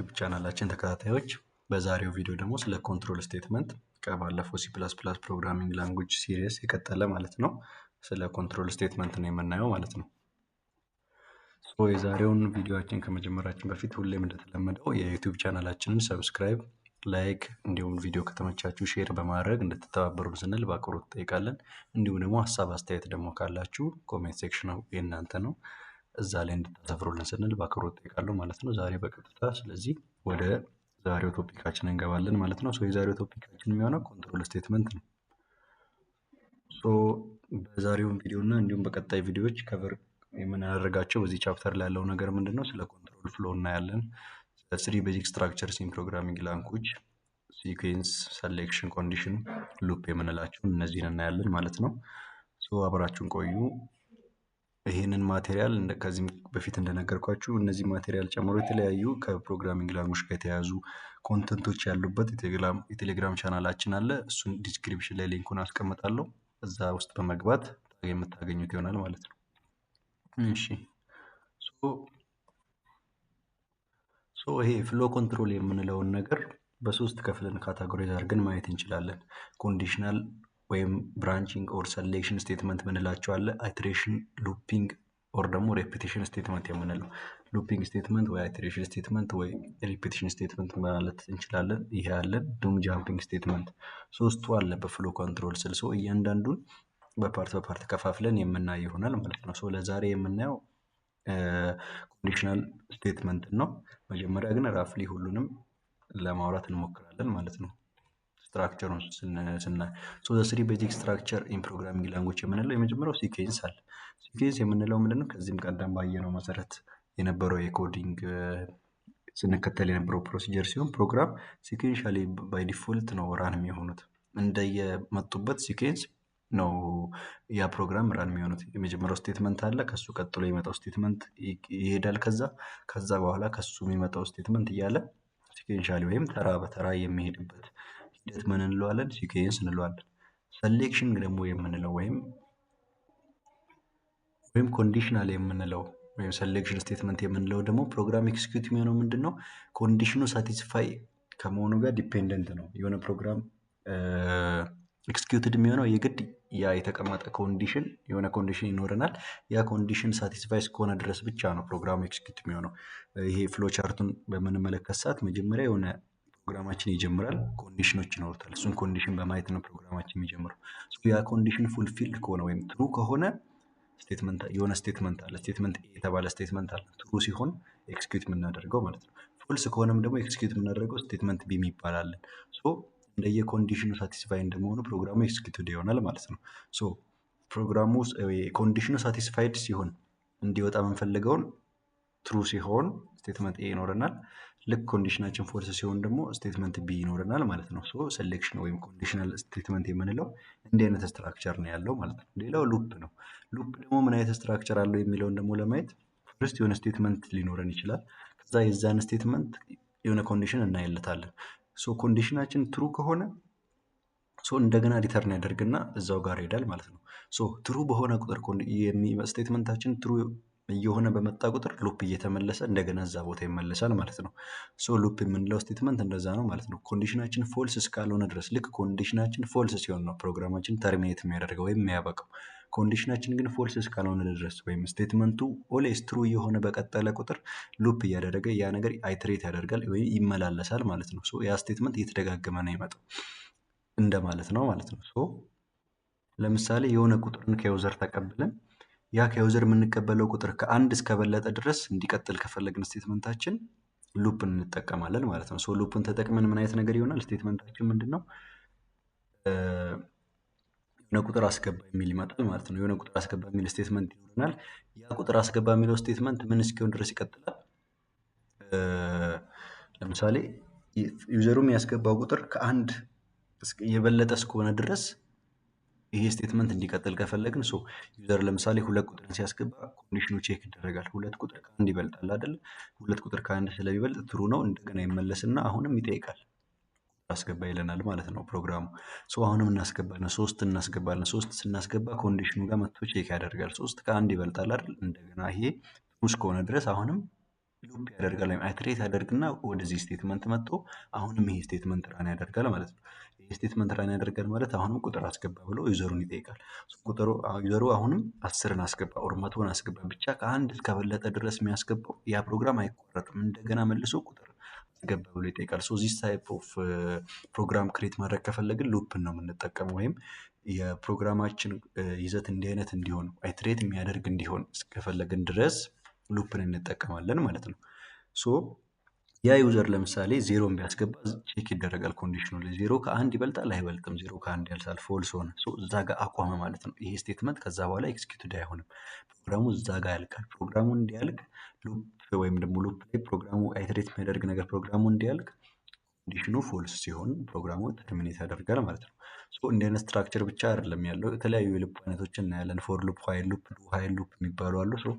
የ YouTube ቻናላችን ተከታታዮች፣ በዛሬው ቪዲዮ ደግሞ ስለ control statement ከባለፈው C++ programming language series የቀጠለ ማለት ነው። ስለ control statement ነው የምናየው ማለት ነው። So የዛሬውን ቪዲዮአችን ከመጀመራችን በፊት ሁሌም እንደተለመደው የ YouTube ቻናላችንን subscribe፣ like እንዲሁም ቪዲዮ ከተመቻችሁ share በማድረግ እንድትተባበሩን ስንል በአክብሮት እንጠይቃለን። እንዲሁም ደግሞ ሀሳብ አስተያየት ደግሞ ካላችሁ comment section ኑ የእናንተ ነው፣ እዛ ላይ እንድታሰፍሩልን ስንል በአክብሮት እጠይቃለሁ ማለት ነው። ዛሬ በቀጥታ ስለዚህ ወደ ዛሬው topic ኣችን እንገባለን ማለት ነው። So የዛሬው topic ኣችን የሚሆነው control statement ነው። So በዛሬው ቪዲዮ እና እንዲሁም በቀጣይ ቪዲዮዎች cover የምናደርጋቸው በዚህ chapter ላይ ያለው ነገር ምንድን ነው? ስለ control flow እናያለን። Three basic structures in programming language፣ sequence፣ selection፣ condition፣ loop የምንላቸው እነዚህን እናያለን ማለት ነው። So አብራችሁን ቆዩ። ይህንን material ከዚህም በፊት እንደነገርኳችሁ እነዚህ material ጨምሮ የተለያዩ ከ programming language ጋር የተያያዙ content ኦች ያሉበት የቴሌግራም ቻናላችን አለ። እሱን description ላይ link ኡን አስቀምጣለሁ። እዛ ውስጥ በመግባት የምታገኙት ይሆናል ማለት ነው። እሺ፣ so ይሄ flow control የምንለውን ነገር በሶስት ከፍለን categorize አድርገን ማየት እንችላለን። Conditional ወይም branching or selection statement ምንላቸው አለ። Iteration፣ looping or ደግሞ repetition statement የምንለው፣ looping statement ወይ iteration statement ወይ repetition statement ማለት እንችላለን። ይሄ አለን። ዱም jumping statement፣ ሶስቱ አለ በ flow control ስል። So እያንዳንዱን በ part በ part ከፋፍለን የምናይ ይሆናል ማለት ነው። So ለዛሬ የምናየው conditional statement ነው። መጀመሪያ ግን roughly ሁሉንም ለማውራት እንሞክራለን ማለት ነው። Structure ኡን ስናይ፣ so the three basic structure in programming language የምንለው የመጀመሪያው sequence አለ። Sequence የምንለው ምንድነው? ከዚህም ቀደም ባየነው መሰረት የነበረው የ coding ስንከተል የነበረው procedure ሲሆን ፕሮግራም sequentially by default ነው run የሚሆኑት፣ እንደየመጡበት sequence ነው ያ ፕሮግራም run የሚሆኑት። የመጀመሪያው statement አለ፣ ከሱ ቀጥሎ የሚመጣው statement ይሄዳል። ከዛ በኋላ ከሱ የሚመጣው statement እያለ sequentially ወይም ተራ በተራ የሚሄድበት ሂደት ምን እንለዋለን? Sequence እንለዋለን። Selection ደግሞ የምንለው ወይም conditional የምንለው ወይም selection statement የምንለው ደግሞ ፕሮግራም execute የሚሆነው ምንድን ነው? Condition ኑ satisfy ከመሆኑ ጋር dependent ነው። የሆነ ፕሮግራም executed የሚሆነው የግድ ያ የተቀመጠ condition፣ የሆነ condition ይኖረናል። ያ condition satisfy እስከሆነ ድረስ ብቻ ነው ፕሮግራሙ execute የሚሆነው። ይሄ flow chart ኡን በምንመለከት ሰዓት መጀመሪያ የሆነ ፕሮግራማችን ይጀምራል። Condition ኖች ይኖሩታል። እሱን condition በማየት ነው ፕሮግራማችን የሚጀምረው። ያ condition fulfilled ከሆነ ወይም true ከሆነ statement፣ የሆነ statement አለ፣ statement A የተባለ statement አለ። True ሲሆን execute የምናደርገው ማለት ነው። False ከሆነም ደግሞ execute የምናደርገው statement B የሚባል አለን። So እንደየ condition ኑ satisfy እንደመሆኑ ፕሮግራሙ executed ይሆናል ማለት ነው። So ፕሮግራሙ condition ኑ satisfied ሲሆን እንዲወጣ የምንፈልገውን true ሲሆን statement A ይኖረናል። ልክ condition ኣችን false ሲሆን ደግሞ statement B ይኖረናል ማለት ነው። So selection ወይም conditional statement የምንለው እንዲህ አይነት structure ነው ያለው ማለት ነው። ሌላው loop ነው። Loop ደግሞ ምን አይነት structure አለው የሚለውን ደግሞ ለማየት first የሆነ statement ሊኖረን ይችላል። ከዛ የዛን statement የሆነ condition እናይለታለን። So condition ኣችን true ከሆነ so እንደገና return ያደርግና እዛው ጋር ይሄዳል ማለት ነው። So true በሆነ ቁጥር፣ statement ኣችን true እየሆነ በመጣ ቁጥር loop እየተመለሰ እንደገና እዛ ቦታ ይመለሳል ማለት ነው። So loop የምንለው statement እንደዛ ነው ማለት ነው። Condition ኣችን false እስካልሆነ ድረስ፣ ልክ condition ኣችን false ሲሆን ነው ፕሮግራማችን terminate የሚያደርገው ወይም የሚያበቃው። Condition ኣችን ግን false እስካልሆነ ድረስ ወይም statement ኡ always true እየሆነ በቀጠለ ቁጥር loop እያደረገ ያ ነገር iterate ያደርጋል ወይም ይመላለሳል ማለት ነው። So ያ statement እየተደጋገመ ነው የሚመጣው እንደማለት ነው ማለት ነው። So ለምሳሌ የሆነ ቁጥርን ከ user ተቀብለን ያ ከ user የምንቀበለው ቁጥር ከአንድ እስከበለጠ ድረስ እንዲቀጥል ከፈለግን statement ኣችን loop እንጠቀማለን ማለት ነው። So loop ን ተጠቅመን ምን አይነት ነገር ይሆናል? Statement ኣችን ምንድን ነው? የሆነ ቁጥር አስገባ የሚል ይመጣል ማለት ነው። የሆነ ቁጥር አስገባ የሚል statement ይኖረናል። ያ ቁጥር አስገባ የሚለው statement ምን እስኪሆን ድረስ ይቀጥላል? ለምሳሌ user ኡ የሚያስገባው ቁጥር ከአንድ የበለጠ እስከሆነ ድረስ ይሄ statement እንዲቀጥል ከፈለግን፣ so user ለምሳሌ ሁለት ቁጥርን ሲያስገባ condition ኑ check ይደረጋል። ሁለት ቁጥር ከአንድ ይበልጣል አይደለ? ሁለት ቁጥር ከአንድ ስለሚበልጥ true ነው። እንደገና ይመለስና አሁንም ይጠይቃል። አስገባ ይለናል ማለት ነው ፕሮግራሙ። So አሁንም እናስገባለን፣ ሶስት እናስገባለን። ሶስት ስናስገባ condition ኑ ጋር መጥቶ check ያደርጋል። ሶስት ከአንድ ይበልጣል አይደል? እንደገና ይሄ true እስከሆነ ድረስ አሁንም Loop ያደርጋል ወይም iterate ያደርግና ወደዚህ statement መጥቶ አሁንም ይሄ statement run ያደርጋል ማለት ነው። ይሄ statement run ያደርጋል ማለት አሁንም ቁጥር አስገባ ብሎ user ኡን ይጠይቃል። ቁጥሩ user ኡ አሁንም 10ን አስገባ or 100ን አስገባ፣ ብቻ ከአንድ እስከበለጠ ድረስ የሚያስገባው ያ ፕሮግራም አይቋረጥም። እንደገና መልሶ ቁጥር አስገባ ብሎ ይጠይቃል። So this type of program create ማድረግ ከፈለግን loop ን ነው የምንጠቀመው፣ ወይም የፕሮግራማችን ይዘት እንዲህ አይነት እንዲሆን፣ iterate የሚያደርግ እንዲሆን እስከፈለግን ድረስ loop ን እንጠቀማለን ማለት ነው። So ያ user ለምሳሌ ዜሮን ቢያስገባ check ይደረጋል condition ኑ ላይ፣ ዜሮ ከአንድ ይበልጣል አይበልጥም? ዜሮ ከአንድ ያንሳል፣ false ሆነ። So እዛ ጋር አቆመ ማለት ነው። ይሄ statement ከዛ በኋላ executed አይሆንም። ፕሮግራሙ እዛ ጋር ያልቃል። ፕሮግራሙ እንዲያልቅ loop ወይም ደግሞ loop ላይ ፕሮግራሙ iterate የሚያደርግ ነገር ፕሮግራሙ እንዲያልቅ condition ኑ false ሲሆን ፕሮግራሙ terminate ያደርጋል ማለት ነው። So እንዲህ አይነት structure ብቻ አይደለም ያለው፣ የተለያዩ የ loop አይነቶችን እናያለን። For loop፣ while loop፣ do while loop የሚባሉ አሉ። So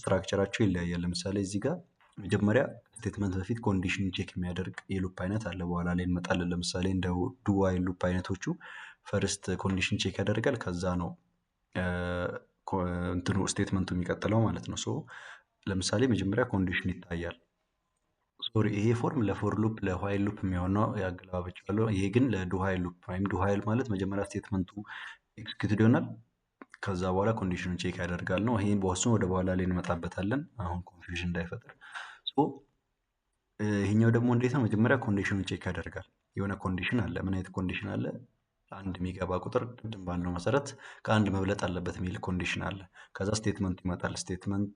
structure ኣቸው ይለያያል። ለምሳሌ እዚህ ጋር መጀመሪያ statement በፊት condition check የሚያደርግ የ loop አይነት አለ። በኋላ ላይ እንመጣለን። ለምሳሌ እንደ do while loop አይነቶቹ first condition check ያደርጋል፣ ከዛ ነው እንትኑ statement ኡ የሚቀጥለው ማለት ነው። So ለምሳሌ መጀመሪያ condition ይታያል። Sorry፣ ይሄ form ለ for loop፣ ለ while loop የሚሆነው ያገለባብጫለሁ። ይሄ ግን ለ do while loop፣ ወይም do while ማለት መጀመሪያ statement ኡ executed ይሆናል። ከዛ በኋላ condition ኑን check ያደርጋል ነው። ይሄን በወሱን ወደ በኋላ ላይ እንመጣበታለን። አሁን confusion እንዳይፈጥር። So ይሄኛው ደግሞ እንዴት ነው? መጀመሪያ condition ኑን check ያደርጋል። የሆነ condition አለ። ምን አይነት condition አለ? አንድ የሚገባ ቁጥር ቅድም ባልነው መሰረት ከአንድ መብለጥ አለበት የሚል condition አለ። ከዛ statement ኡ ይመጣል። Statement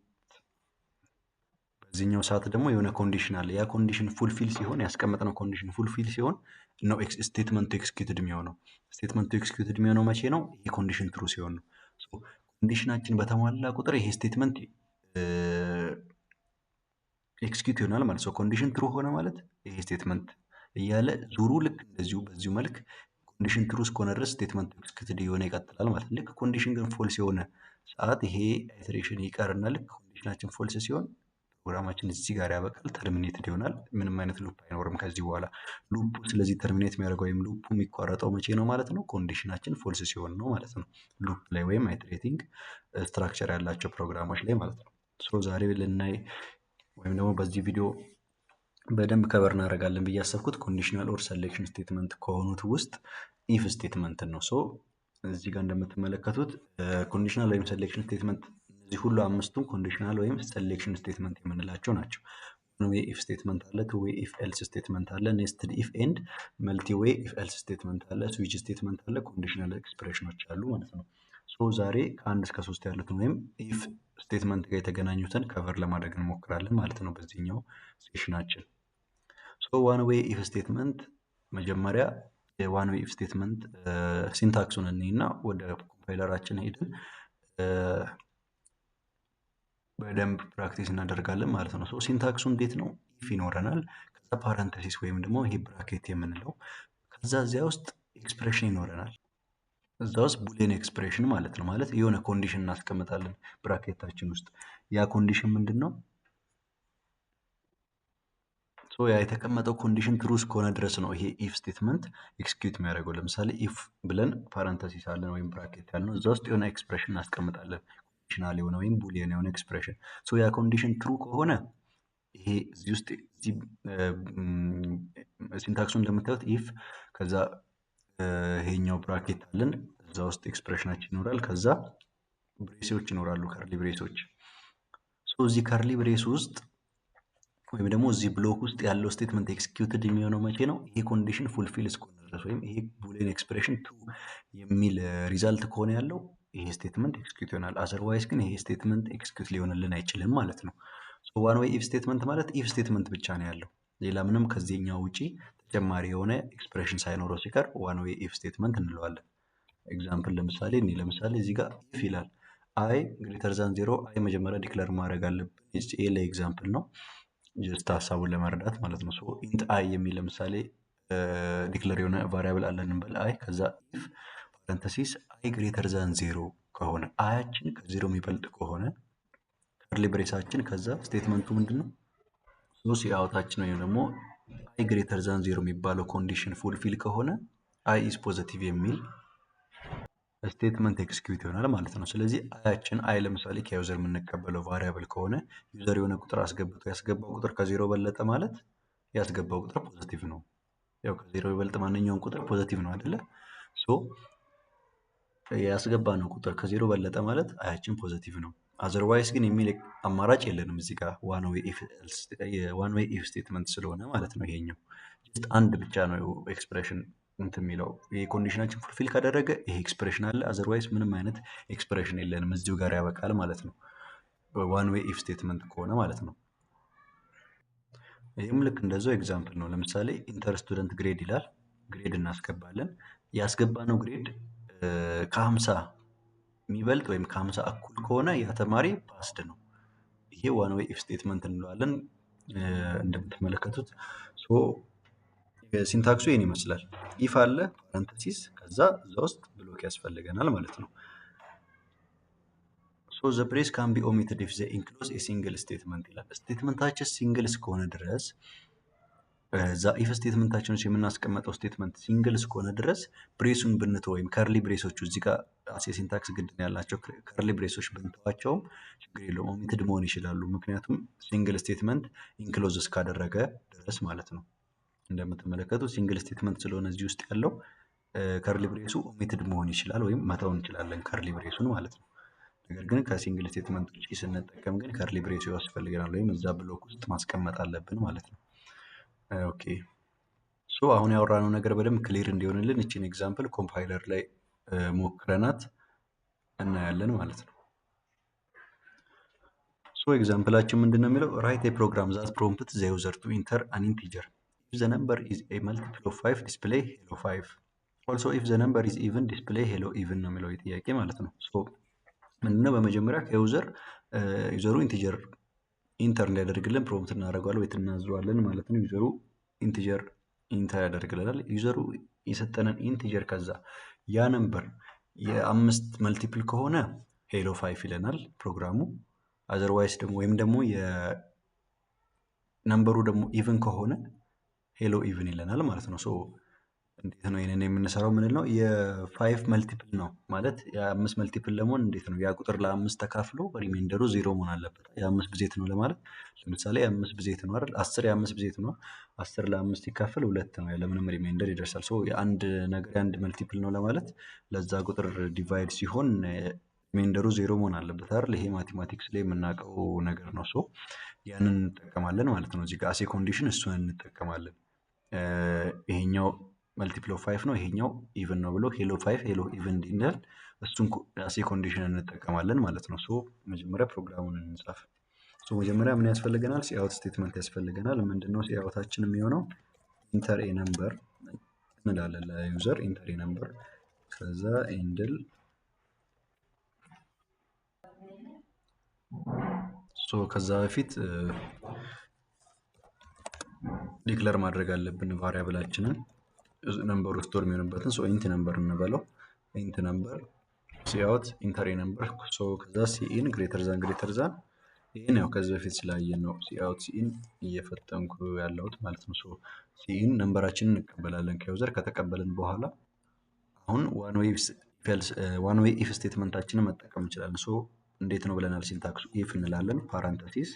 በዚህኛው ሰዓት ደግሞ የሆነ condition አለ። ያ condition fulfill ሲሆን፣ ያስቀመጥነው condition fulfill ሲሆን ነው statement ኡ executed የሚሆነው። Statement ኡ executed የሚሆነው መቼ ነው? ይሄ condition true ሲሆን ነው። Condition ኣችን በተሟላ ቁጥር ይሄ statement execute ይሆናል ማለት ነው። Condition true ሆነ ማለት ይሄ statement እያለ ዙሩ ልክ እንደዚሁ በዚሁ መልክ condition true እስከሆነ ድረስ statement executed እየሆነ ይቀጥላል ማለት ነው። ልክ condition ግን false የሆነ ሰዓት ይሄ iteration ይቀርና ልክ condition ኣችን false ሲሆን ፕሮግራማችን እዚህ ጋር ያበቃል፣ terminated ይሆናል። ምንም አይነት loop አይኖርም ከዚህ በኋላ loop ኡ። ስለዚህ terminate የሚያደርገው ወይም loop ኡ የሚቋረጠው መቼ ነው ማለት ነው? Condition ኣችን false ሲሆን ነው ማለት ነው። Loop ላይ ወይም iterating structure ያላቸው ፕሮግራሞች ላይ ማለት ነው። So ዛሬ ልናይ ወይም ደግሞ በዚህ ቪዲዮ በደንብ cover እናደርጋለን ብዬ ያሰብኩት conditional or selection statement ከሆኑት ውስጥ if statement ን ነው። So እዚህ ጋር እንደምትመለከቱት conditional ወይም selection statement እነዚህ ሁሉ አምስቱም conditional ወይም selection statement የምንላቸው ናቸው። One way if statement አለ፣ two way if else statement አለ፣ nested if and multi way if else statement አለ፣ switch statement አለ፣ conditional expression ኖች አሉ ማለት ነው። So ዛሬ ከአንድ እስከ ሶስት ያሉትን ወይም if statement ጋር የተገናኙትን cover ለማድረግ እንሞክራለን ማለት ነው በዚህኛው session ኣችን። So one way if statement፣ መጀመሪያ የ one way if statement syntax ኡን እንይና ወደ compiler ኣችን ሄደን በደንብ practice እናደርጋለን ማለት ነው። So syntax ኡ እንዴት ነው? If ይኖረናል፣ ከዛ parenthesis ወይም ደግሞ ይሄ bracket የምንለው፣ ከዛ እዚያ ውስጥ expression ይኖረናል። እዛ ውስጥ boolean expression ማለት ነው። ማለት የሆነ condition እናስቀምጣለን bracket ኣችን ውስጥ። ያ condition ምንድን ነው? So ያ የተቀመጠው condition true እስከሆነ ድረስ ነው ይሄ if statement execute የሚያደርገው። ለምሳሌ if ብለን parenthesis አለን ወይም bracket ያልነው፣ እዛ ውስጥ የሆነ expression እናስቀምጣለን። Conditional የሆነ ወይም boolean የሆነ expression። So ያ condition true ከሆነ ይሄ እዚህ ውስጥ syntax ኡ እንደምታዩት if ከዛ ይሄኛው bracket አለን፣ እዛ ውስጥ expression ኣችን ይኖራል። ከዛ brace ኦች ይኖራሉ፣ curly brace ኦች። So እዚህ curly brace ውስጥ ወይም ደግሞ እዚህ block ውስጥ ያለው statement executed የሚሆነው መቼ ነው? ይሄ condition fulfill እስከሆነ ድረስ ወይም ይሄ boolean expression true የሚል result ከሆነ ያለው ይሄ statement execute ይሆናል። Otherwise ግን ይሄ statement execute ሊሆንልን አይችልም ማለት ነው። One way if statement ማለት if statement ብቻ ነው ያለው። ሌላ ምንም ከዚህኛው ውጪ ተጨማሪ የሆነ expression ሳይኖረው ሲቀር one way if statement እንለዋለን። Example ለምሳሌ እኔ ለምሳሌ እዚህ ጋር if ይላል i greater than zero። i መጀመሪያ declare ማድረግ አለብን። ይሄ ለ example ነው፣ just ሀሳቡን ለመረዳት ማለት ነው። So int i የሚል ለምሳሌ declare የሆነ variable አለን እንበል i። ከዛ if parenthesis i greater than zero ከሆነ፣ i ያችን ከዜሮ የሚበልጥ ከሆነ፣ curly brace ኣችን፣ ከዛ statement ኡ ምንድን ነው? So cout ኣችን ወይም ደግሞ i greater than zero የሚባለው condition fulfill ከሆነ i is positive የሚል statement execute ይሆናል ማለት ነው። ስለዚህ i ያችን i ለምሳሌ ከ user የምንቀበለው variable ከሆነ user የሆነ ቁጥር አስገብቶ ያስገባው ቁጥር ከዜሮ በለጠ ማለት ያስገባው ቁጥር positive ነው። ያው ከዜሮ ይበልጥ ማንኛውም ቁጥር positive ነው አይደለ? So ያስገባነው ቁጥር ከዜሮ በለጠ ማለት i ያችን positive ነው። Otherwise ግን የሚል አማራጭ የለንም እዚህ ጋር one way if statement ስለሆነ ማለት ነው። ይሄኛው just አንድ ብቻ ነው expression እንትን የሚለው። ይሄ condition ኣችን fulfill ካደረገ ይሄ expression አለ። Otherwise ምንም አይነት expression የለንም፣ እዚሁ ጋር ያበቃል ማለት ነው። One way if statement ከሆነ ማለት ነው። ይህም ልክ እንደዛው example ነው። ለምሳሌ enter student grade ይላል። Grade እናስገባለን። ያስገባነው grade ከ50 የሚበልጥ ወይም ከ50 እኩል ከሆነ ያ ተማሪ passed ነው። ይሄ one way if statement እንለዋለን። እንደምትመለከቱት syntax ኡ ይህን ይመስላል። If አለ፣ parenthesis፣ ከዛ እዛ ውስጥ block ያስፈልገናል ማለት ነው። ሶ ዘ ብሬስ ካን ቢ ኦሚትድ ኢፍ ዘ ኢንክሎዝ ኤ ሲንግል ስቴትመንት ይላል። Statement ኣችን single እስከሆነ ድረስ፣ እዛ if statement ኣችን ውስጥ የምናስቀመጠው statement single እስከሆነ ድረስ brace ኡን ብንተው ወይም curly brace ኦቹ እዚህ ጋር as a syntax ግድ ያላቸው curly brace ኦች ብንተዋቸውም ችግር የለውም፣ ኦሚትድ መሆን ይችላሉ። ምክንያቱም single statement enclose እስካደረገ ድረስ ማለት ነው። እንደምትመለከቱት single statement ስለሆነ እዚህ ውስጥ ያለው ከርሊ ብሬሱ ኦሚትድ መሆን ይችላል ወይም መተው እንችላለን curly brace ኡን ማለት ነው። ነገር ግን ከ single statement ውጭ ስንጠቀም ግን curly brace ኡ ያስፈልገናል ወይም እዛ block ውስጥ ማስቀመጥ አለብን ማለት ነው። Okay, so አሁን ያወራነው ነገር በደንብ clear እንዲሆንልን እችን example compiler ላይ ሞክረናት እናያለን ማለት ነው። So example ኣችን ምንድን ነው የሚለው? Write a program that prompt the user to enter an integer. If the number is a multiple of five, display "hello five". Also, if the number is even, display "hello even" ነው የሚለው ጥያቄ ማለት ነው። So ምንድነው? በመጀመሪያ ከ user ኡ integer enter እንዲያደርግልን prompt እናደርገዋለን ወይ እናዘዋለን ማለት ነው። User ኡ integer enter ያደርግልናል። User ኡ የሰጠንን integer ከዛ ያ number የአምስት multiple ከሆነ "hello five" ይለናል ፕሮግራሙ። Otherwise ደግሞ ወይም ደግሞ የ number ኡ ደግሞ even ከሆነ "hello even" ይለናል ማለት ነው። So እንዴት ነው ይሄንን የምንሰራው? ምንድን ነው የ five multiple ነው ማለት የአምስት multiple ለመሆን እንዴት ነው? ያ ቁጥር ለአምስት ተካፍሎ remainder ኡ ዜሮ መሆን አለበት። የአምስት ብዜት ነው ለማለት ለምሳሌ የአምስት ብዜት ነው አይደል? 10 የአምስት ብዜት ነው። 10 ለአምስት ሲካፈል ሁለት ነው፣ ያለምንም remainder ይደርሳል። So የአንድ ነገር የአንድ multiple ነው ለማለት ለዛ ቁጥር divide ሲሆን remainder ኡ ዜሮ መሆን አለበት አይደል? ይሄ mathematics ላይ የምናውቀው ነገር ነው። So ያንን እንጠቀማለን ማለት ነው። እዚህ ጋር as a condition እሱን እንጠቀማለን። ይሄኛው multiple of five ነው፣ ይሄኛው even ነው ብሎ "hello five", "hello even" እንዲል እሱን as a condition እንጠቀማለን ማለት ነው። So መጀመሪያ ፕሮግራሙን እንጻፍ። So መጀመሪያ ምን ያስፈልገናል? Cout statement ያስፈልገናል። ምንድነው cout ኣችን የሚሆነው? "Enter a number" እንላለን ለ user፣ "enter a number"፣ ከዛ endl። So ከዛ በፊት declare ማድረግ አለብን variable ኣችንን፣ number ኡ store የሚሆንበትን። So int number እንበለው። Int number፣ cout "enter a number"። So ከዛ cin greater than greater than፣ ይህን ያው ከዚህ በፊት ስላየን ነው cout cin እየፈጠንኩ ያለሁት ማለት ነው። So cin number ኣችንን እንቀበላለን ከ user። ከተቀበልን በኋላ አሁን one way if statement ኣችንን መጠቀም እንችላለን። So እንዴት ነው ብለናል? Syntax ኡ if እንላለን፣ parenthesis፣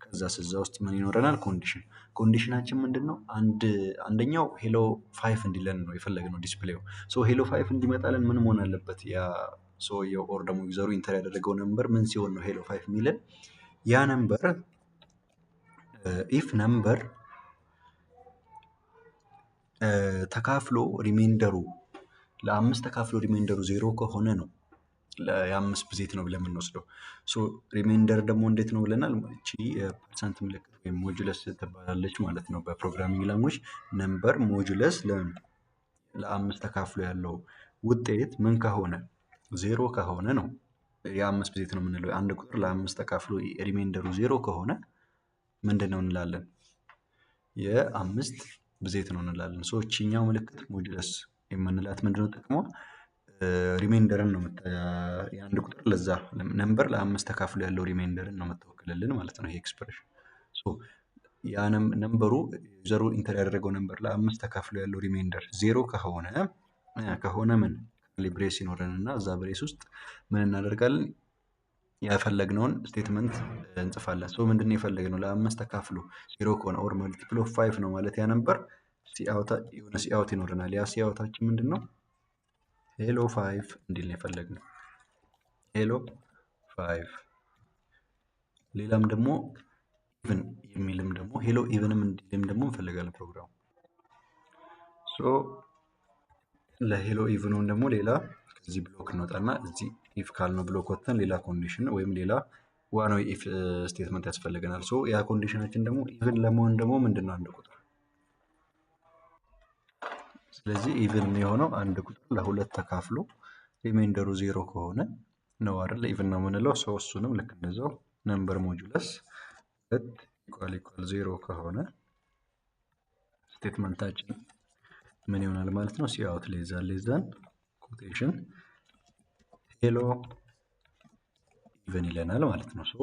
ከዛ እዛ ውስጥ ምን ይኖረናል? Condition። Condition ኣችን ምንድን ነው? አንድ አንደኛው "hello five" እንዲለን ነው የፈለግነው display ው። So "hello five" እንዲመጣልን ምን መሆን አለበት? ያ ሰውየው or ደግሞ user ኡ enter ያደረገው number ምን ሲሆን ነው "hello five" የሚለን? ያ number if number ተካፍሎ remainder ኡ ለአምስት ተካፍሎ remainder ኡ ዜሮ ከሆነ ነው የአምስት ብዜት ነው ብለን የምንወስደው። So remainder ደግሞ እንዴት ነው ብለናል? እቺ የ percent ምልክት ወይም modulus ትባላለች ማለት ነው። በ programming language number modulus ለአምስት ተካፍሎ ያለው ውጤት ምን ከሆነ? ዜሮ ከሆነ ነው የአምስት ብዜት ነው የምንለው። አንድ ቁጥር ለአምስት ተካፍሎ remainder ኡ ዜሮ ከሆነ ምንድን ነው እንላለን? የአምስት ብዜት ነው እንላለን። So እቺኛው ምልክት modulus የምንላት ምንድነው ጥቅሟ? Remainder ን ነው፣ የአንድ ቁጥር ለዛ number ለአምስት ተካፍሎ ያለው remainder ን ነው የምትወክልልን ማለት ነው። ይሄ expression ያ number ኡ user ኡ enter ያደረገው number ለአምስት ተካፍሎ ያለው remainder ዜሮ ከሆነ ምን Brace ይኖረን እና እዛ brace ውስጥ ምን እናደርጋለን? የፈለግነውን statement እንጽፋለን። So ምንድን ነው የፈለግነው? ለአምስት ተካፍሎ ዜሮ ከሆነ or multiple of five ነው ማለት ያ number የሆነ cout ይኖረናል። ያ cout ኣችን ምንድን ነው? Hello five እንዲል ነው የፈለግነው። Hello five። ሌላም ደግሞ even የሚልም ደግሞ hello even ም እንዲልም ደግሞ እንፈልጋለን ፕሮግራሙ። So ለ hello even ኑን ደግሞ ሌላ ከዚህ block እንወጣና እዚህ if ካልነው block ወጥተን ሌላ condition ወይም ሌላ one way if statement ያስፈልገናል። So ያ condition ኣችን ደግሞ even ለመሆን ደግሞ ምንድን ነው? አንድ ቁጥር። ስለዚህ even የሚሆነው አንድ ቁጥር ለሁለት ተካፍሎ remainder ኡ ዜሮ ከሆነ ነው አይደል? Even ነው የምንለው። So እሱንም ልክ እንደዛው number modulus ሁለት equal equal zero ከሆነ statement ኣችን ምን ይሆናል ማለት ነው? Cout less than quotation hello even ይለናል ማለት ነው። So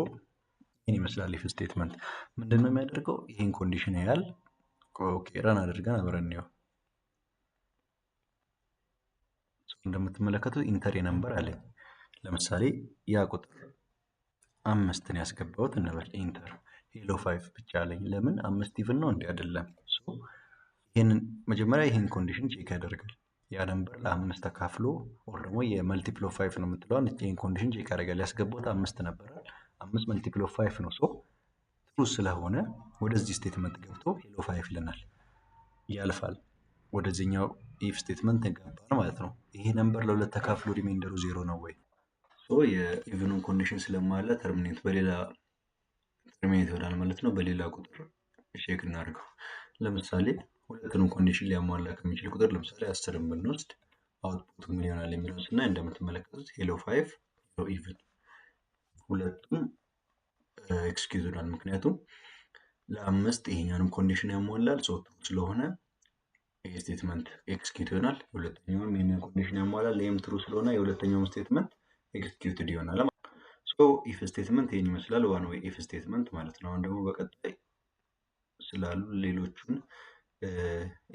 ይህን ይመስላል if statement። ምንድን ነው የሚያደርገው? ይህን condition ያያል። Okay, run አድርገን አብረን እንየው። እንደምትመለከቱት enter a number አለኝ። ለምሳሌ ያ ቁጥር አምስትን ያስገባሁት እንበል፣ enter፣ hello five ብቻ አለኝ። ለምን? አምስት even ነው እንዲ አይደለም። ይህንን መጀመሪያ ይህን condition check ያደርጋል። ያ number ለአምስት ተካፍሎ or ደግሞ የ multiple of five ነው የምትለዋን ይህን condition check ያደርጋል። ያስገባሁት አምስት ነበረ። አምስት multiple of five ነው። So true ስለሆነ ወደዚህ statement ገብቶ hello five ይለናል፣ ያልፋል። ወደዚህኛው if statement ገባን ማለት ነው። ይሄ number ለሁለት ተካፍሎ remainder ኡ ዜሮ ነው ወይ? So የ even ኑን condition ስለማለ terminate በሌላ terminate ይሆናል ማለት ነው። በሌላ ቁጥር check እናድርገው። ለምሳሌ ሁለቱንም condition ሊያሟላ ከሚችል ቁጥር ለምሳሌ 10ን ብንወስድ output ኡ ምን ይሆናል የሚለውን ስናይ እንደምትመለከቱት hello five፣ hello even ሁለቱም execute ይሆናል። ምክንያቱም ለአምስት ይሄኛውንም condition ያሟላል፣ so true ስለሆነ ይሄ statement execute ይሆናል። የሁለተኛውም ይህንን condition ያሟላል፣ ይህም true ስለሆነ የሁለተኛውም statement executed ይሆናል። So if statement ይህን ይመስላል፣ one way if statement ማለት ነው። አሁን ደግሞ በቀጣይ ስላሉ ሌሎቹን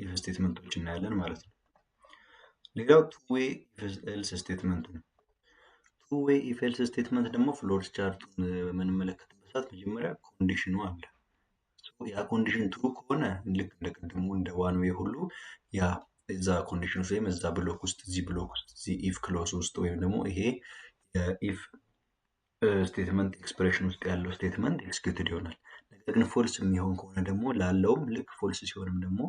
if statement ኦች እናያለን ማለት ነው። ሌላው two way if else statement ነው። Two way if else statement ደግሞ flow chart ኡን በምንመለከትበት ሰዓት መጀመሪያ condition ኑ አለ። ያ condition true ከሆነ ልክ እንደ ቅድሙ እንደ one way ሁሉ ያ እዛ condition ውስጥ ወይም እዛ block ውስጥ፣ እዚህ block ውስጥ፣ እዚህ if clause ውስጥ ወይም ደግሞ ይሄ የ if statement expression ውስጥ ያለው statement executed ይሆናል። ነገር ግን false የሚሆን ከሆነ ደግሞ ላለውም ልክ false ሲሆንም ደግሞ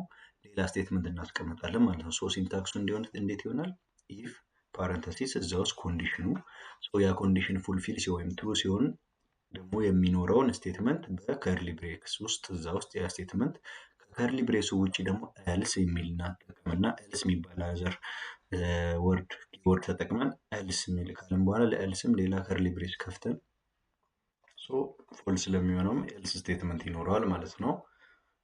ሌላ statement እናስቀምጣለን ማለት ነው። So syntax ኡ እንዲሆን እንዴት ይሆናል? If parenthesis እዛ ውስጥ condition ኑ፣ ያ condition fulfill ሲሆን ወይም true ሲሆን ደግሞ የሚኖረውን statement በ curly brace ውስጥ እዛ ውስጥ ያ statement፣ ከ curly brace ኡ ውጭ ደግሞ else የሚል እናጠቀምና else የሚባል other word keyword ተጠቅመን else የሚል ካልን በኋላ ለ else ም ሌላ curly brace ከፍተን so false ለሚሆነውም else statement ይኖረዋል ማለት ነው።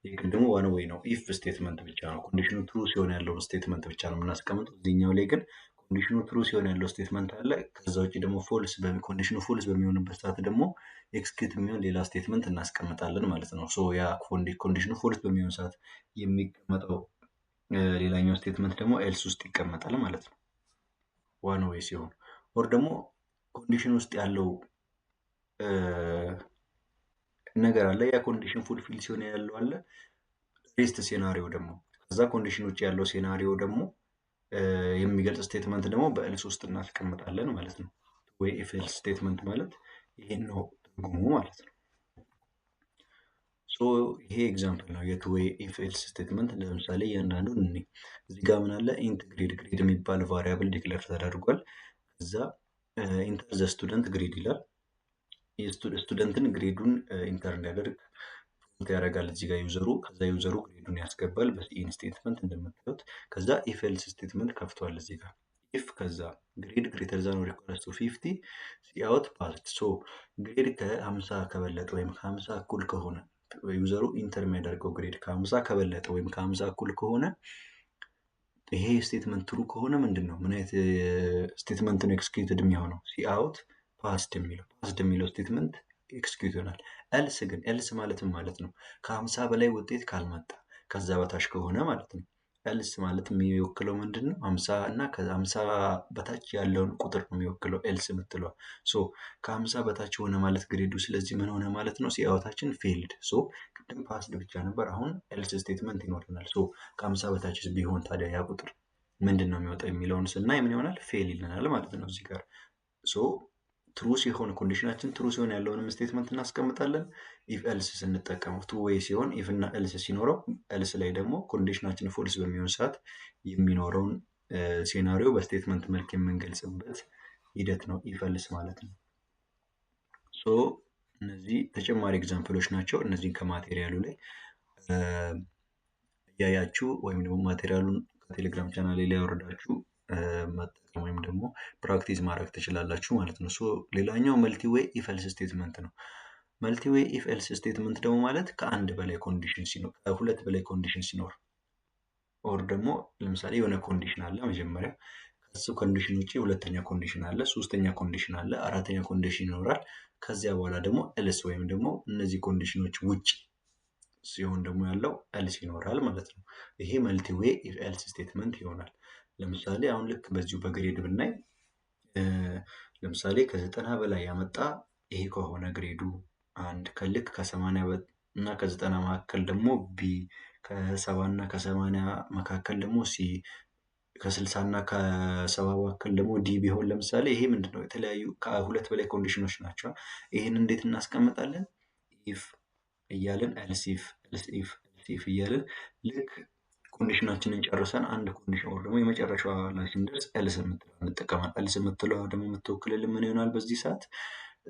የቅድሙ one way ነው፣ if statement ብቻ ነው። Condition ኑ true ሲሆን ያለውን statement ብቻ ነው የምናስቀምጠው። እዚህኛው ላይ ግን condition ኑ true ሲሆን ያለው statement አለ። ከዛ ውጭ ደግሞ false፣ condition ኑ false በሚሆንበት ሰዓት ደግሞ execute የሚሆን ሌላ statement እናስቀምጣለን ማለት ነው። So ያ condition ኑ false በሚሆን ሰዓት የሚቀመጠው ሌላኛው statement ደግሞ else ውስጥ ይቀመጣል ማለት ነው። One way ሲሆን or ደግሞ condition ውስጥ ያለው ነገር አለ። ያ condition fulfill ሲሆን ያለው አለ። Rest scenario ደግሞ ከዛ condition ውጭ ያለው scenario ደግሞ የሚገልጽ statement ደግሞ በ else ውስጥ እናስቀምጣለን ማለት ነው። ወይ if else statement ማለት ይሄን ነው ትርጉሙ ማለት ነው። So ይሄ example ነው የ two way if else statement። ለምሳሌ እያንዳንዱን እኔ እዚህ ጋር ምን አለ? Int grade፣ grade የሚባል variable declare ተደርጓል። ከዛ enter the student grade ይላል። Student ን grade ኡን enter እንዲያደርግ prompt ያደርጋል እዚህ ጋር user ኡ። ከዛ user ኡ grade ኡን ያስገባል በ cin statement እንደምታዩት። ከዛ if else statement ከፍቷል እዚህ ጋር፣ if ከዛ grade greater than or equals to 50 cout passed። So grade ከ50 ከበለጠ ወይም ከ50 እኩል ከሆነ፣ user ኡ enter የሚያደርገው grade ከ50 ከበለጠ ወይም ከ50 እኩል ከሆነ፣ ይሄ statement true ከሆነ ምንድን ነው፣ ምን አይነት statement ነው executed የሚሆነው? Cout passed የሚለው፣ passed የሚለው statement execute ይሆናል። Else ግን፣ else ማለት ምን ማለት ነው? ከ50 በላይ ውጤት ካልመጣ፣ ከዛ በታች ከሆነ ማለት ነው። Else ማለት የሚወክለው ምንድን ነው? 50 እና ከ50 በታች ያለውን ቁጥር ነው የሚወክለው else የምትለው። So ከ50 በታች ሆነ ማለት grade ኡ፣ ስለዚህ ምን ሆነ ማለት ነው? Cout ኣችን failed። So ቅድም passed ብቻ ነበር፣ አሁን else statement ይኖረናል። So ከ50 በታች ቢሆን ታዲያ ያ ቁጥር ምንድን ነው የሚወጣው የሚለውን ስናይ ምን ይሆናል? Fail ይለናል ማለት ነው እዚህ ጋር። So true ሲሆን፣ condition ኣችን true ሲሆን ያለውንም statement እናስቀምጣለን። If else ስንጠቀመው two way ሲሆን፣ if እና else ሲኖረው፣ else ላይ ደግሞ condition ኣችን false በሚሆን ሰዓት የሚኖረውን scenario በ statement መልክ የምንገልጽበት ሂደት ነው if else ማለት ነው። So እነዚህ ተጨማሪ example ኦች ናቸው። እነዚህን ከ material ኡ ላይ እያያችሁ ወይም ደግሞ material ኡን ከቴሌግራም ቻናል ላይ ያወረዳችሁ መጠቀም ወይም ደግሞ practice ማድረግ ትችላላችሁ ማለት ነው። So ሌላኛው multi way if else statement ነው። Multi way if else statement ደግሞ ማለት ከአንድ በላይ condition ሲኖር፣ ከሁለት በላይ condition ሲኖር፣ or ደግሞ ለምሳሌ የሆነ condition አለ መጀመሪያ፣ ከሱ condition ውጭ ሁለተኛ condition አለ፣ ሶስተኛ condition አለ፣ አራተኛ condition ይኖራል። ከዚያ በኋላ ደግሞ else ወይም ደግሞ እነዚህ condition ኦች ውጭ ሲሆን ደግሞ ያለው else ይኖራል ማለት ነው። ይሄ multi way if else statement ይሆናል። ለምሳሌ አሁን ልክ በዚሁ በ grade ብናይ፣ ለምሳሌ ከ90 በላይ ያመጣ A ከሆነ grade ኡ አንድ፣ ከልክ ከ80 እና ከ90 መካከል ደግሞ B፣ ከ70 እና ከ80 መካከል ደግሞ C፣ ከ60 እና ከ70 መካከል ደግሞ D ቢሆን ለምሳሌ ይሄ ምንድን ነው? የተለያዩ ከሁለት በላይ condition ኦች ናቸው። ይህን እንዴት እናስቀምጣለን? If እያልን else if፣ else if፣ else if እያልን ልክ condition ኣችንን ጨርሰን አንድ condition ወይ ደግሞ የመጨረሻዋ ላይ ስንደርስ else የምትለዋ እንጠቀማለን። Else የምትለዋ ደግሞ የምትወክልልን ምን ይሆናል በዚህ ሰዓት?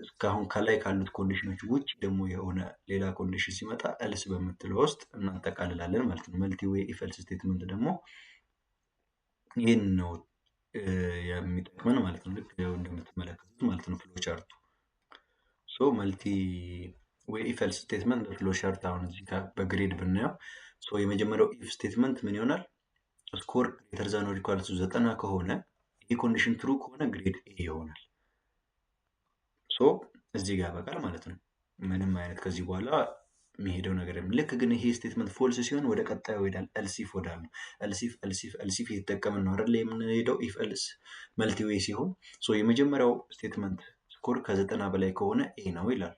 እስካሁን ከላይ ካሉት condition ኦች ውጭ ደግሞ የሆነ ሌላ condition ሲመጣ else በምትለው ውስጥ እናጠቃልላለን ማለት ነው። Multi way if else statement ደግሞ ይህን ነው የሚጠቅመን ማለት ነው። ልክ እንደምትመለከቱት ማለት ነው flow chart ኡ። So multi way if else statement በ flow chart አሁን እዚህ ጋር በ grade ብናየው፣ so የመጀመሪያው if statement ምን ይሆናል? Score greater than or equal to 90 ከሆነ፣ ይህ condition true ከሆነ grade A ይሆናል። So እዚህ ጋር ያበቃል ማለት ነው። ምንም አይነት ከዚህ በኋላ የሚሄደው ነገር የለም። ልክ ግን ይሄ statement false ሲሆን ወደ ቀጣዩ ይሄዳል። Else if ወዳል ነው። Else if፣ else if፣ else if እየተጠቀምን ነው አይደል የምንሄደው if else multi way ሲሆን። So የመጀመሪያው statement score ከ90 በላይ ከሆነ A ነው ይላል።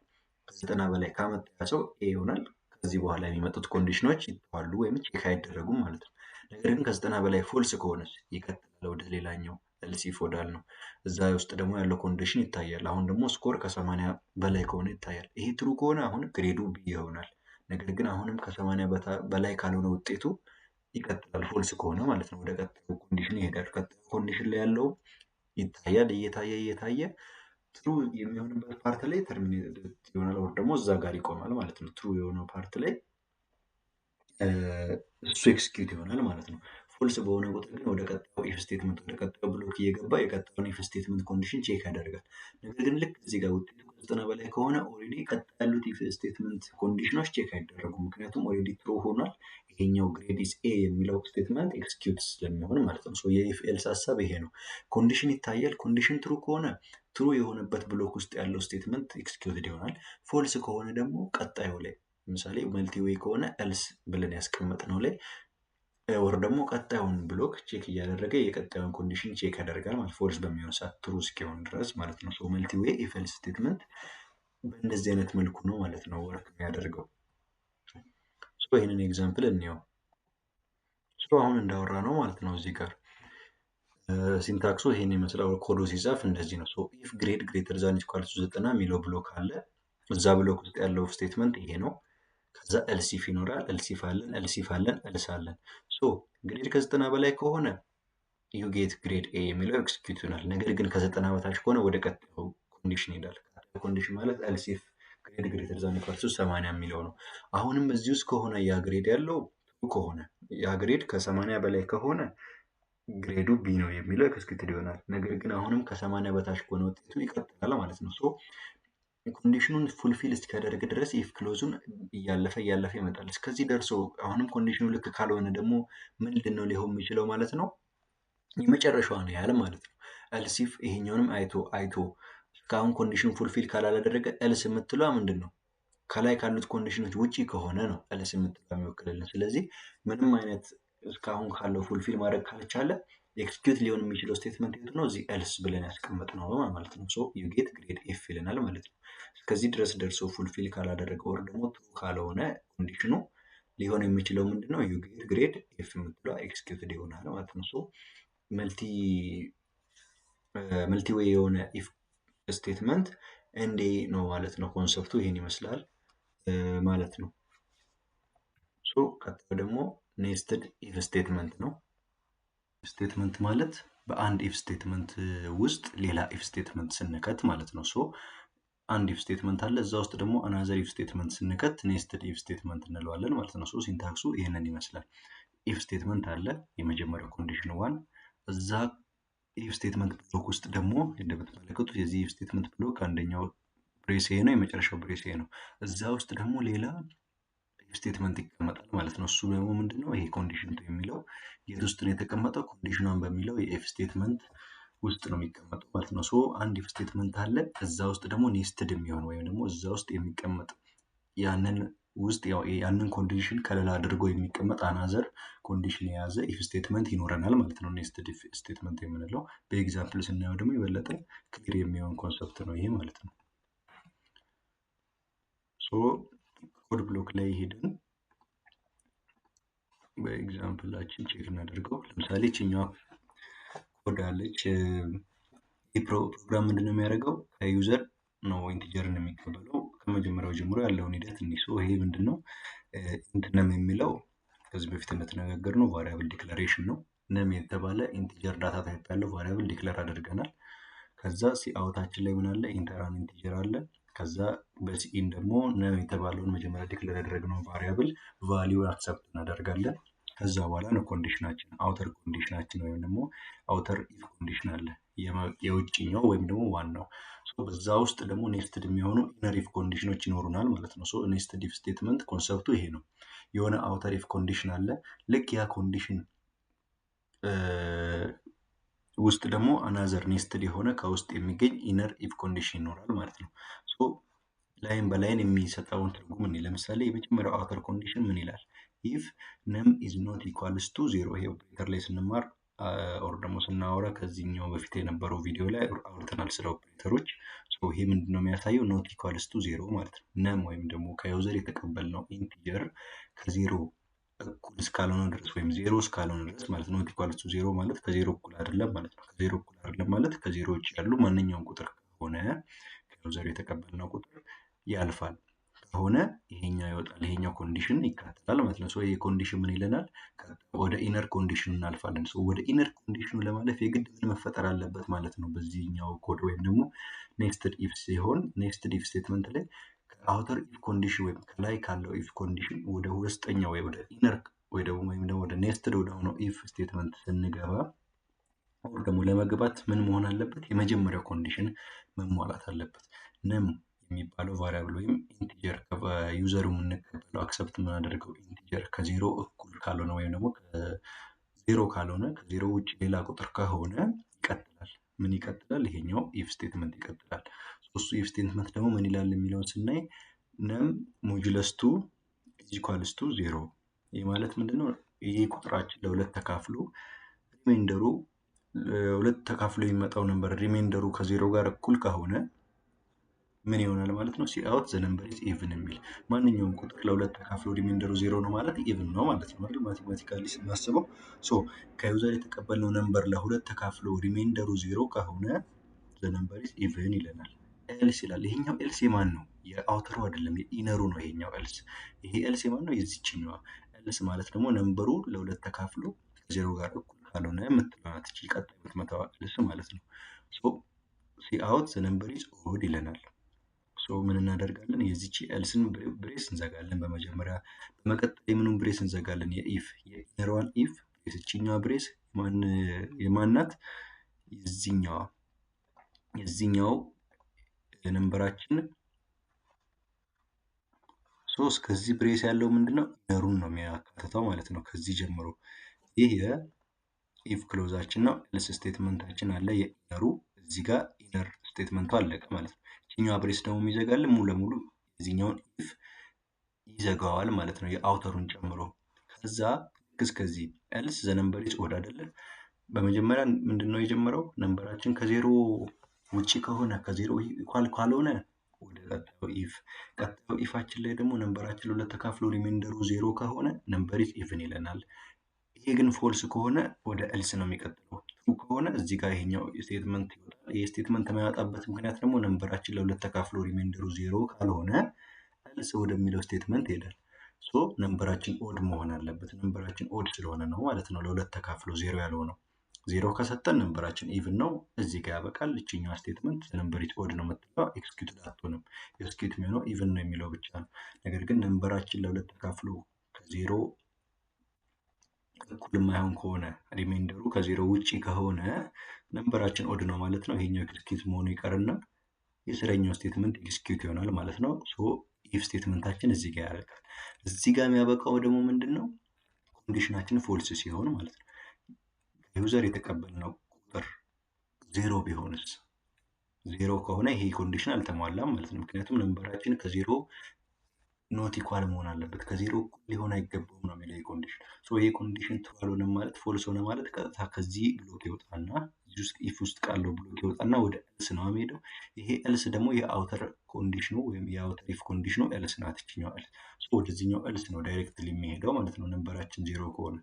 ከ90 በላይ ካመጣ ሰው A ይሆናል። ከዚህ በኋላ የሚመጡት condition ኦች ይተዋሉ ወይም check አይደረጉም ማለት ነው። ነገር ግን ከ90 በላይ false ከሆነ ይቀጥላል ወደ ሌላኛው else if ወዳል ነው። እዛ ውስጥ ደግሞ ያለው condition ይታያል። አሁን ደግሞ score ከ80 በላይ ከሆነ ይታያል። ይሄ true ከሆነ አሁን grade ኡ B ይሆናል። ነገር ግን አሁንም ከ80 በላይ ካልሆነ ውጤቱ ይቀጥላል፣ false ከሆነ ማለት ነው። ወደ ቀጣዩ condition ይሄዳል። ቀጣዩ condition ላይ ያለው ይታያል። እየታየ እየታየ true የሚሆንበት part ላይ terminate ይሆናል፣ ወይ ደግሞ እዛ ጋር ይቆማል ማለት ነው። True የሆነው part ላይ እሱ execute ይሆናል ማለት ነው። False በሆነ ቁጥር ግን ወደ ቀጣዩ if statement፣ ወደ ቀጣዩ block እየገባ የቀጣዩን if statement condition check ያደርጋል። ነገር ግን ልክ እዚህ ጋር ውጤቱ ከ90 በላይ ከሆነ already ቀጣይ ያሉት if statement condition ኦች check አይደረጉም። ምክንያቱም already true ሆኗል። ይሄኛው grade is A የሚለው statement execute ስለሚሆን ማለት ነው። የ if else ሀሳብ ይሄ ነው። Condition ይታያል። Condition true ከሆነ true የሆነበት block ውስጥ ያለው statement executed ይሆናል። False ከሆነ ደግሞ ቀጣዩ ላይ፣ ለምሳሌ multi way ከሆነ else ብለን ያስቀመጥነው ላይ or ደግሞ ቀጣዩን block check እያደረገ የቀጣዩን condition check ያደርጋል ማለት false በሚሆን ሰዓት true እስኪሆን ድረስ ማለት ነው። So multi way if else statement በእንደዚህ አይነት መልኩ ነው ማለት ነው work የሚያደርገው። So ይህንን example እንየው። So አሁን እንዳወራነው ማለት ነው፣ እዚህ ጋር syntax ኡ ይሄን ይመስላል። ኮዱ ሲጻፍ እንደዚህ ነው። So if grade greater than equal to 90 የሚለው block አለ። እዛ block ውስጥ ያለው statement ይሄ ነው። ከዛ else if ይኖራል። Else if አለን፣ else if አለን፣ else አለን። So grade ከ90 በላይ ከሆነ you get grade A የሚለው execute ይሆናል። ነገር ግን ከ90 በታች ከሆነ ወደ ቀጣዩ condition ይሄዳል። ቀጣዩ condition ማለት else if grade greater than equal to 80 የሚለው ነው። አሁንም እዚህ ውስጥ ከሆነ ያ grade ያለው ከሆነ፣ ያ grade ከ80 በላይ ከሆነ grade ኡ B ነው የሚለው executed ይሆናል። ነገር ግን አሁንም ከ80 በታች ከሆነ ውጤቱ ይቀጥላል ማለት ነው። So condition ኡን fulfill እስኪያደርግ ድረስ if clause ኡን እያለፈ እያለፈ ይመጣል። እስከዚህ ደርሶ አሁንም condition ኡ ልክ ካልሆነ ደግሞ ምንድን ነው ሊሆን የሚችለው ማለት ነው? የመጨረሻዋ ነው ያለ ማለት ነው። Else if ይሄኛውንም አይቶ አይቶ እስካሁን condition fulfill ካላደረገ else የምትለዋ ምንድን ነው? ከላይ ካሉት condition ኦች ውጪ ከሆነ ነው else የምትለዋ የሚወክልልን። ስለዚህ ምንም አይነት እስካሁን ካለው fulfill ማድረግ ካልቻለ execute ሊሆን የሚችለው statement የቱ ነው? እዚህ else ብለን ያስቀመጥነው ማለት ነው። So you get grade F ይለናል ማለት ነው። እስከዚህ ድረስ ደርሶ fulfill ካላደረገ or ደግሞ true ካልሆነ condition ኑ ሊሆን የሚችለው ምንድነው? You get grade F የምትለው executed ይሆናል ማለት ነው። So multi way የሆነ if statement እንዴ ነው ማለት ነው። Concept ኡ ይሄን ይመስላል ማለት ነው። So ቀጥሎ ደግሞ nested if statement ነው። Statement ማለት በአንድ if statement ውስጥ ሌላ if statement ስንከት ማለት ነው። So አንድ if statement አለ፣ እዛ ውስጥ ደግሞ another if statement ስንከት nested if statement እንለዋለን ማለት ነው። So syntax ኡ ይህንን ይመስላል። If statement አለ፣ የመጀመሪያው condition one። እዛ if statement block ውስጥ ደግሞ እንደምትመለከቱት የዚህ if statement block አንደኛው brace ይሄ ነው፣ የመጨረሻው brace ይሄ ነው። እዛ ውስጥ ደግሞ ሌላ if statement ይቀመጣል ማለት ነው። እሱ ደግሞ ምንድነው? ይሄ condition two የሚለው የት ውስጥ ነው የተቀመጠው? Condition one በሚለው የ if statement ውስጥ ነው የሚቀመጠው ማለት ነው። So አንድ if statement አለ፣ እዛ ውስጥ ደግሞ nested የሚሆን ወይም ደግሞ እዛ ውስጥ የሚቀመጥ ያንን ውስጥ ያንን condition ከለላ አድርጎ የሚቀመጥ another condition የያዘ if statement ይኖረናል ማለት ነው። Nested if statement የምንለው በ example ስናየው ደግሞ የበለጠ clear የሚሆን concept ነው ይሄ ማለት ነው። So Code Block ላይ ሄደን በ example ኣችን check እናደርገው። ለምሳሌ ይችኛዋ ኮድ አለች። ይህ ፕሮግራም ምንድነው የሚያደርገው? ከ user ነው ኢንቲጀርን የሚቀበለው። ከመጀመሪያው ጀምሮ ያለውን ሂደት እንይ። So ይሄ ምንድነው? Int num የሚለው ከዚህ በፊት እንደተነጋገርነው variable declaration ነው። Num የተባለ integer data type ያለው variable declare አድርገናል። ከዛ cout ኣችን ላይ ምን አለ? Enter an integer አለ። ከዛ በ cin ደግሞ num የተባለውን መጀመሪያ declare ያደረግነውን variable value accept እናደርጋለን። ከዛ በኋላ ነው condition ኣችን፣ outer condition ኣችን ወይም ደግሞ outer if condition አለ፣ የውጭኛው ወይም ደግሞ ዋናው። በዛ ውስጥ ደግሞ nested የሚሆኑ inner if condition ኖች ይኖሩናል ማለት ነው። So nested if statement concept ኡ ይሄ ነው። የሆነ outer if condition አለ። ልክ ያ condition ውስጥ ደግሞ another nested የሆነ ከውስጥ የሚገኝ inner if condition ይኖራል ማለት ነው። So line በ line የሚሰጠውን ትርጉም እኔ ለምሳሌ የመጀመሪያው outer condition ምን ይላል? If num is not equals to zero። ይሄ ኦፕሬተር ላይ ስንማር or ደግሞ ስናወራ ከዚህኛው በፊት የነበረው ቪዲዮ ላይ አውርተናል ስለ ኦፕሬተሮች። ይሄ ምንድን ነው የሚያሳየው? Not equals to zero ማለት ነው። Num ወይም ደግሞ ከ user የተቀበልነው integer ከዜሮ እኩል እስካልሆነ ድረስ ወይም ዜሮ እስካልሆነ ድረስ ማለት ነው። Not equals to zero ማለት ከዜሮ እኩል አይደለም ማለት ነው። ከዜሮ እኩል አይደለም ማለት ከዜሮ ውጭ ያሉ ማንኛውም ቁጥር ከሆነ ከ user የተቀበልነው ቁጥር ያልፋል ከሆነ ይሄኛው ይወጣል፣ ይሄኛው condition ይካተታል ማለት ነው። So ይሄ condition ምን ይለናል? ወደ inner condition ኑ እናልፋለን። So ወደ inner condition ኑ ለማለፍ የግድ ምን መፈጠር አለበት ማለት ነው? በዚህኛው ኮድ ወይም ደግሞ nested if ሲሆን nested if statement ላይ ከ outer if condition ወይም ከላይ ካለው if condition ወደ ውስጠኛው ወይ ወደ inner ወይ ደግሞ ወይም ደግሞ ወደ nested ወደ ሆነው if statement ስንገባ or ደግሞ ለመግባት ምን መሆን አለበት? የመጀመሪያው condition መሟላት አለበት። Num የሚባለው variable ወይም integer ከ user ኡ የምንቀበለው፣ accept የምናደርገው integer ከዜሮ እኩል ካልሆነ ወይም ደግሞ ከዜሮ ካልሆነ፣ ከዜሮ ውጭ ሌላ ቁጥር ከሆነ ይቀጥላል። ምን ይቀጥላል? ይሄኛው if statement ይቀጥላል። እሱ if statement ደግሞ ምን ይላል የሚለውን ስናይ num modulus two equals to zero። ይህ ማለት ምንድነው? ይህ ቁጥራችን ለሁለት ተካፍሎ remainder ኡ፣ ሁለት ተካፍሎ የሚመጣው number remainder ኡ ከዜሮ ጋር እኩል ከሆነ ምን ይሆናል ማለት ነው? Cout "the number is even" የሚል። ማንኛውም ቁጥር ለሁለት ተካፍሎ remainder ኡ ዜሮ ነው ማለት even ነው ማለት ነው አይደል? Mathematically ስናስበው። So ከ user የተቀበልነው number ለሁለት ተካፍሎ remainder ኡ ዜሮ ከሆነ "the number is even" ይለናል። Else ይላል። ይሄኛው else የማን ነው? የ outer ኡ አይደለም፣ የ inner ኡ ነው ይሄኛው else። ይሄ else የማን ነው? የዚችኛዋ else ማለት ደግሞ number ኡ ለሁለት ተካፍሎ ከዜሮ ጋር እኩል ካልሆነ የምትለዋ ናት እቺ ቀጣይ የምትመጣዋ else ማለት ነው። So cout "the number is odd" ይለናል። So ምን እናደርጋለን? የዚች else ን brace እንዘጋለን በመጀመሪያ። በመቀጠል የምኑን brace እንዘጋለን? የ if የ inner ዋን if brace። እችኛዋ brace የማን ናት? የዚህኛው number ኣችን። So እስከዚህ brace ያለው ምንድነው? Inner ኡን ነው የሚያካትተው ማለት ነው። ከዚህ ጀምሮ ይህ የ if clause ኣችን ነው። Else statement ኣችን አለ የ inner ኡ። እዚህ ጋር inner statement ኡ አለቀ ማለት ነው። ይችኛዋ brace ደግሞ የሚዘጋልን ሙሉ ለሙሉ የዚህኛውን if ይዘጋዋል ማለት ነው፣ የ outer ኡን ጨምሮ። ከዛ ልክ እስከዚህ else the number is odd አይደለ? በመጀመሪያ ምንድነው የጀመረው? Number ኣችን ከዜሮ ውጪ ከሆነ፣ ከዜሮ equal ካልሆነ ወደ ቀጣዩ if፣ ቀጣዩ if ኣችን ላይ ደግሞ number ኣችን ለሁለት ተካፍሎ remainder ኡ ዜሮ ከሆነ number is even ይለናል። ይሄ ግን false ከሆነ ወደ else ነው የሚቀጥለው። True ከሆነ እዚህ ጋር ይሄኛው statement ይወጣል። ይሄ statement የማይወጣበት ምክንያት ደግሞ number ኣችን ለሁለት ተካፍሎ remainder ኡ ዜሮ ካልሆነ else ወደሚለው statement ይሄዳል። So number ኣችን odd መሆን አለበት። Number ኣችን odd ስለሆነ ነው ማለት ነው ለሁለት ተካፍሎ ዜሮ ያልሆነው። ዜሮ ከሰጠን number ኣችን even ነው፣ እዚህ ጋር ያበቃል። እችኛዋ statement number is odd ነው የምትለው execute አትሆንም። Execute የሚሆነው even ነው የሚለው ብቻ ነው። ነገር ግን number ኣችን ለሁለት ተካፍሎ ከዜሮ እኩል የማይሆን ከሆነ፣ remainder ኡ ከዜሮ ውጪ ከሆነ number ኣችን odd ነው ማለት ነው። ይሄኛው execute መሆኑ ይቀርና የስረኛው statement execute ይሆናል ማለት ነው። So if statement ኣችን እዚህ ጋር ያበቃል። እዚህ ጋር የሚያበቃው ደግሞ ምንድን ነው? Condition ኣችን false ሲሆን ማለት ነው። ከ user የተቀበልነው ቁጥር ዜሮ ቢሆንስ? ዜሮ ከሆነ ይሄ condition አልተሟላም ማለት ነው። ምክንያቱም number ኣችን ከዜሮ not equal መሆን አለበት። ከዜሮ እኩል ሊሆን አይገባውም ነው የሚለው ይሄ condition። So ይሄ condition true አልሆነም ማለት፣ false ሆነ ማለት ቀጥታ ከዚህ block ይወጣና፣ እዚህ ውስጥ if ውስጥ ካለው block ይወጣና ወደ else ነው የሚሄደው። ይሄ else ደግሞ የ outer condition ኑ ወይም የ outer if condition ኑ else ናት ይችኛው else። So ወደዚህኛው else ነው directly የሚሄደው ማለት ነው number ኣችን ዜሮ ከሆነ።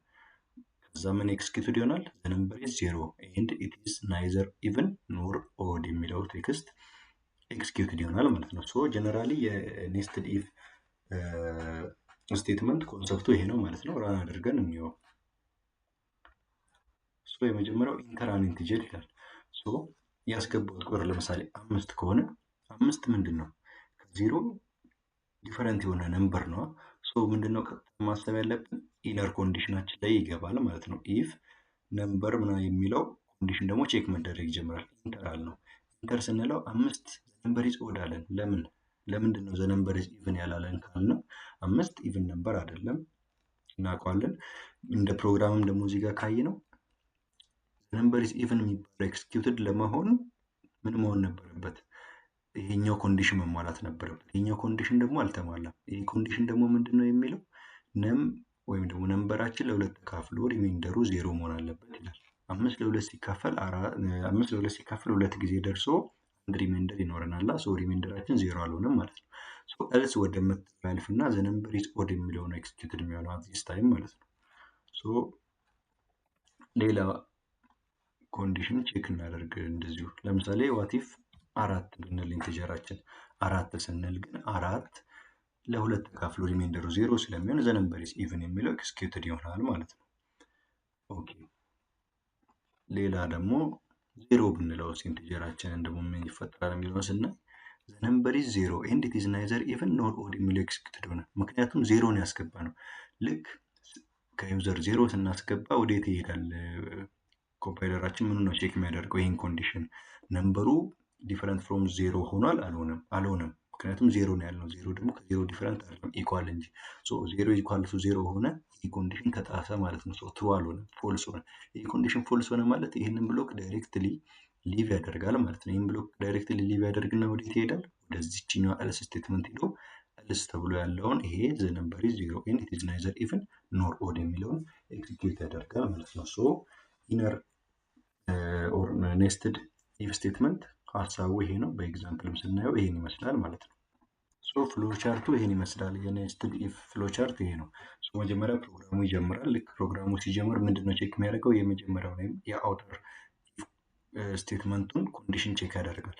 ከዛ ምን executed ይሆናል? The number is zero and it is neither even nor odd የሚለው text executed ይሆናል ማለት ነው። So generally የ nested if statement concept ኡ ይሄ ነው ማለት ነው። Run አድርገን እንየው። So የመጀመሪያው enter an integer ይላል። So ያስገባሁት ቁጥር ለምሳሌ አምስት ከሆነ አምስት ምንድን ነው? ከዜሮ different የሆነ number ነው። So ምንድን ነው ቀጥታ ማሰብ ያለብን? Inner condition ኣችን ላይ ይገባል ማለት ነው። If number ምናምን የሚለው condition ደግሞ check መደረግ ይጀምራል። Enter አልነው። Enter ስንለው አምስት number is odd አለን። ለምን? ለምንድን ነው the number is even ያላለን ካልነው አምስት even number አይደለም፣ እናውቀዋለን። እንደ ፕሮግራምም ደግሞ እዚህ ጋር ካየነው number is even የሚባለው executed ለመሆን ምን መሆን ነበረበት? ይሄኛው condition መሟላት ነበረበት። ይሄኛው condition ደግሞ አልተሟላም። ይሄ condition ደግሞ ምንድን ነው የሚለው? Num ወይም ደግሞ number ኣችን ለሁለት ተካፍሎ remainder ኡ ዜሮ መሆን አለበት ይላል። አምስት ለሁለት ሲካፈል ሁለት ጊዜ ደርሶ አንድ remainder ይኖረናል። So remainder ኣችን ዜሮ አልሆነም ማለት ነው። So else ወደምትለው ያልፍና the number is odd የሚለው ነው executed የሚሆነው at this time ማለት ነው። So ሌላ condition check እናደርግ እንደዚሁ። ለምሳሌ what if አራት ብንል፣ integer ኣችን አራት ስንል ግን አራት ለሁለት ተካፍሎ remainder ኡ ዜሮ ስለሚሆን the number is even የሚለው executed ይሆናል ማለት ነው። Okay፣ ሌላ ደግሞ ዜሮ ብንለው integer ኣችንን ደግሞ ምን ይፈጠራል የሚለውን ስናይ the number is zero and it is neither even nor odd የሚለው executed ሆነ። ምክንያቱም ዜሮን ያስገባ ነው። ልክ ከ user ዜሮ ስናስገባ ወዴት ይሄዳል? Compiler ኣችን ምኑ ነው check የሚያደርገው? ይህን condition number ኡ different from zero ሆኗል አልሆነም? አልሆነም። ምክንያቱም ዜሮ ነው ያልነው። ዜሮ ደግሞ ከዜሮ different አይደለም፣ equal እንጂ። Zero equal to zero ሆነ፣ ይህ condition ተጣሰ ማለት ነው። True አልሆነም፣ false ሆነ። ይህ condition false ሆነ ማለት ይህንን block directly leave ያደርጋል ማለት ነው። ይህን block directly leave ያደርግና ወዴት ይሄዳል? ወደዚችኛዋ else statement ሄዶ else ተብሎ ያለውን ይሄ the number is zero and it is neither even nor odd የሚለውን execute ያደርጋል ማለት ነው። So inner or nested if statement ሀሳቡ ይሄ ነው። በ example ም ስናየው ይሄን ይመስላል ማለት ነው። So flow chart ኡ ይሄን ይመስላል። የ nested if flow chart ይሄ ነው። So መጀመሪያ ፕሮግራሙ ይጀምራል። ልክ ፕሮግራሙ ሲጀምር ምንድነው check የሚያደርገው? የመጀመሪያው ወይም የ outer statement ኡን condition check ያደርጋል።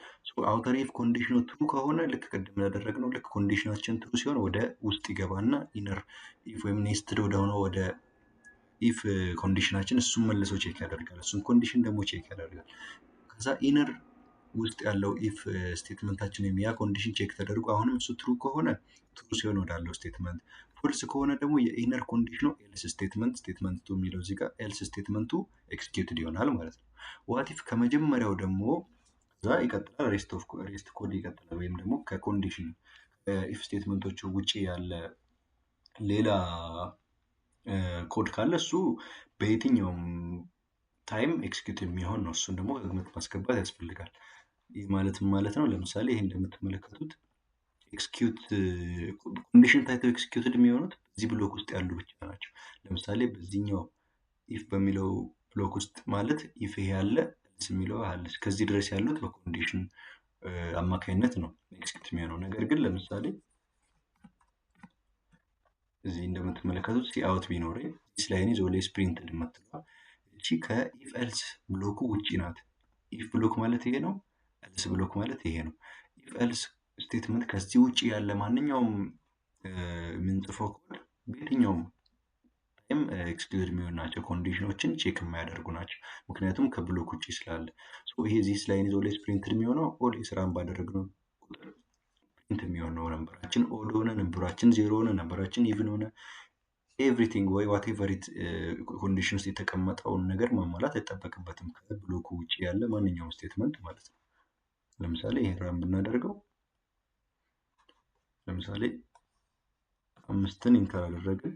Outer if condition ኑ true ከሆነ፣ ልክ ቅድም ያደረግነው፣ ልክ condition ኣችን true ሲሆን ወደ ውስጥ ይገባና inner if ወይም nested ወደሆነው ወደ if condition ኣችን እሱን መልሶ check ያደርጋል። እሱን condition ደግሞ check ያደርጋል። ከዛ inner ውስጥ ያለው if statement ኣችን ወይም ያ condition check ተደርጎ አሁንም እሱ true ከሆነ፣ true ሲሆን ወዳለው statement፣ false ከሆነ ደግሞ የ inner condition ኑ else statement፣ statement two የሚለው እዚህ ጋር else statement ኡ executed ይሆናል ማለት ነው። What if ከመጀመሪያው ደግሞ ከዛ ይቀጥላል፣ rest of rest code ይቀጥላል። ወይም ደግሞ ከ condition if statement ኦቹ ውጪ ያለ ሌላ ኮድ ካለ እሱ በየትኛውም time execute የሚሆን ነው። እሱን ደግሞ ከግምት ማስገባት ያስፈልጋል። ይህ ማለት ምን ማለት ነው? ለምሳሌ ይሄ እንደምትመለከቱት Execute condition ታይተው executed የሚሆኑት በዚህ block ውስጥ ያሉ ብቻ ናቸው። ለምሳሌ በዚህኛው if በሚለው block ውስጥ ማለት if ይሄ ያለ፣ else የሚለው አለ፣ እስከዚህ ድረስ ያሉት በ condition አማካኝነት ነው execute የሚሆነው። ነገር ግን ለምሳሌ እዚህ እንደምትመለከቱት cout ቢኖረኝ "this line is always printed" የምትለዋ እቺ ከ if else block ኡ ውጪ ናት። If block ማለት ይሄ ነው። Else block ማለት ይሄ ነው። If else statement ከዚህ ውጪ ያለ ማንኛውም የምንጽፈው ኮድ በየትኛውም time execute የሚሆን ናቸው። Condition ኦችን check የማያደርጉ ናቸው። ምክንያቱም ከ block ውጪ ስላለ። ይሄ "this line is always printed" የሚሆነው always run ባደረግነው ቁጥር print የሚሆነው number ኣችን odd ሆነ፣ number ኣችን ዜሮ ሆነ፣ number ኣችን even ሆነ፣ everything ወይ whatever condition ውስጥ የተቀመጠውን ነገር ማሟላት አይጠበቅበትም። ከ block ኡ ውጭ ያለ ማንኛውም statement ማለት ነው። ለምሳሌ ይሄን run ብናደርገው፣ ለምሳሌ 5ን enter አደረግን።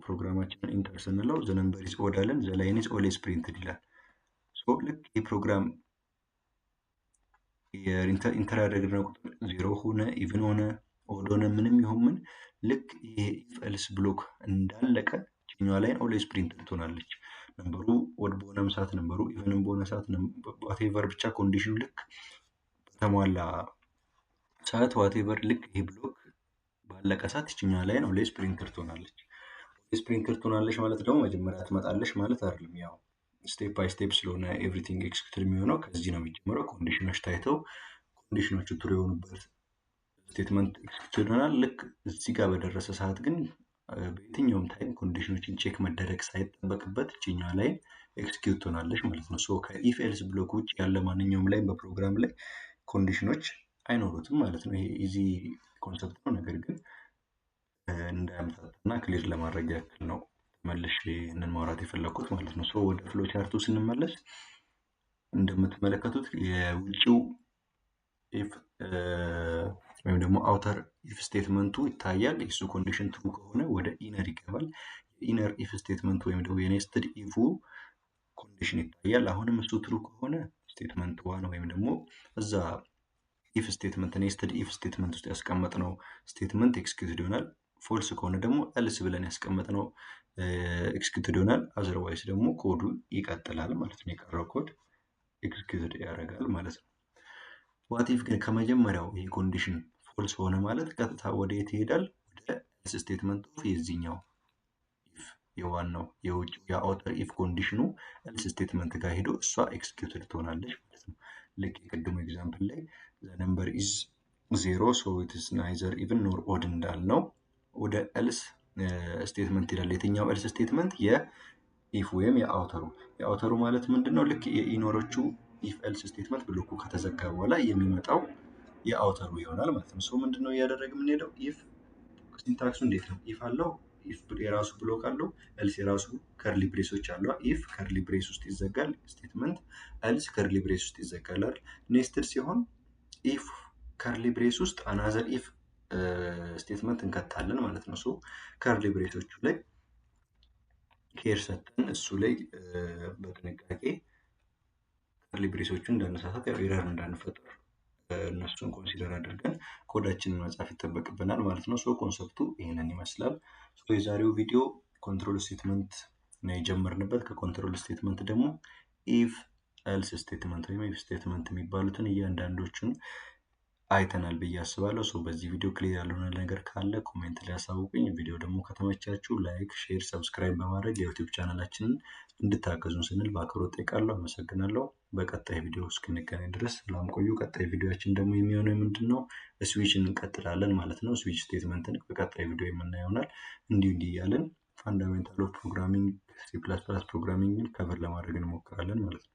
ፕሮግራማችንን enter ስንለው "the number is odd" አለን። "The line is always printed" ይላል። ልክ ይህ ፕሮግራም enter ያደረግነው ቁጥር ዜሮ ሆነ፣ even ሆነ፣ odd ሆነ፣ ምንም ይሁን ምን፣ ልክ ይሄ if else block እንዳለቀ ችኛዋ line always printed ትሆናለች። Number ኡ odd በሆነም ሰዓት፣ number ኡ even ም በሆነ ሰዓት፣ whatever ብቻ condition ኑ ልክ በተሟላ ሰዓት፣ whatever ልክ ይሄ block ባለቀ ሰዓት ይችኛዋ line always printed ትሆናለች። Always printed ትሆናለች ማለት ደግሞ መጀመሪያ ትመጣለች ማለት አይደለም። ያው step by step ስለሆነ everything execute የሚሆነው ከዚህ ነው የሚጀምረው። Condition ኦች ታይተው condition ኦቹ true የሆኑበት statement execute ይሆናል። ልክ እዚህ ጋር በደረሰ ሰዓት ግን በየትኛውም time condition ኦችን check መደረግ ሳይጠበቅበት ይችኛዋ line execute ትሆናለች ማለት ነው። So ከ if else block ውጭ ያለ ማንኛውም line በፕሮግራም ላይ condition ኦች አይኖሩትም ማለት ነው። ይሄ easy concept ነው። ነገር ግን እንዳያምታታና clear ለማድረግ ያክል ነው መልሼ ይህንን ማውራት የፈለግኩት ማለት ነው። So ወደ flow chart ኡ ስንመለስ እንደምትመለከቱት የውጭው if ወይም ደግሞ outer if statement ኡ ይታያል። የሱ condition true ከሆነ ወደ inner ይገባል። የ inner if statement ወይም ደግሞ የ nested if ኡ condition ይታያል። አሁንም እሱ true ከሆነ statement one ወይም ደግሞ እዛ if statement nested if statement ውስጥ ያስቀመጥነው statement executed ይሆናል። False ከሆነ ደግሞ else ብለን ያስቀመጥነው executed ይሆናል። Otherwise ደግሞ ኮዱ ይቀጥላል ማለት ነው። የቀረው code executed ያደርጋል ማለት ነው። What if ግን ከመጀመሪያው ይሄ condition false ሆነ ማለት ቀጥታ ወደ የት ይሄዳል? ወደ else statement of የዚህኛው if፣ የዋናው የውጭ የ outer if condition ኑ else statement ጋር ሄዶ እሷ executed ትሆናለች ማለት ነው። ልክ የቅድሙ example ላይ "number is zero, so it's neither even nor odd" እንዳልነው ወደ else statement ይላል። የትኛው else statement? የ if ወይም የ outer ኡ። የ outer ኡ ማለት ምንድን ነው? ልክ የ inner ኦቹ if else statement block ኡ ከተዘጋ በኋላ የሚመጣው የ outer ኡ ይሆናል ማለት ነው። So ምንድን ነው እያደረግ የምንሄደው? If syntax ኡ እንዴት ነው? If አለው፣ if የራሱ block አለው፣ else የራሱ curly brace ኦች አሉ። If curly brace ውስጥ ይዘጋል statement፣ else curly brace ውስጥ ይዘጋል አይደል? Nested ሲሆን if curly brace ውስጥ another if statement እንከታለን ማለት ነው። So curly brace ኦቹ ላይ care ሰጥተን እሱ ላይ በጥንቃቄ curly brace ኦቹን እንዳነሳሳት፣ ያው error እንዳንፈጥር እነሱን consider አድርገን ኮዳችንን መጻፍ ይጠበቅብናል ማለት ነው። So concept ኡ ይህንን ይመስላል። So የዛሬው ቪዲዮ control statement ነው የጀመርንበት። ከ control statement ደግሞ if else statement ወይም if statement የሚባሉትን እያንዳንዶቹን አይተናል ብዬ አስባለሁ። So በዚህ ቪዲዮ clear ያልሆነ ነገር ካለ comment ላይ ያሳውቁኝ። ቪዲዮ ደግሞ ከተመቻችሁ like፣ share፣ subscribe በማድረግ የ YouTube channel ኣችንን እንድታገዙን ስንል በአክብሮት ጠይቃለሁ። አመሰግናለሁ። በቀጣይ ቪዲዮ እስክንገናኝ ድረስ ሰላም ቆዩ። ቀጣይ ቪዲዮአችን ደግሞ የሚሆነው ምንድን ነው? Switch እንቀጥላለን ማለት ነው። Switch statement ን በቀጣይ ቪዲዮ የምናየው ይሆናል። እንዲህ እንዲህ እያለን fundamental of programming C++ programming ን cover ለማድረግ እንሞክራለን ማለት ነው።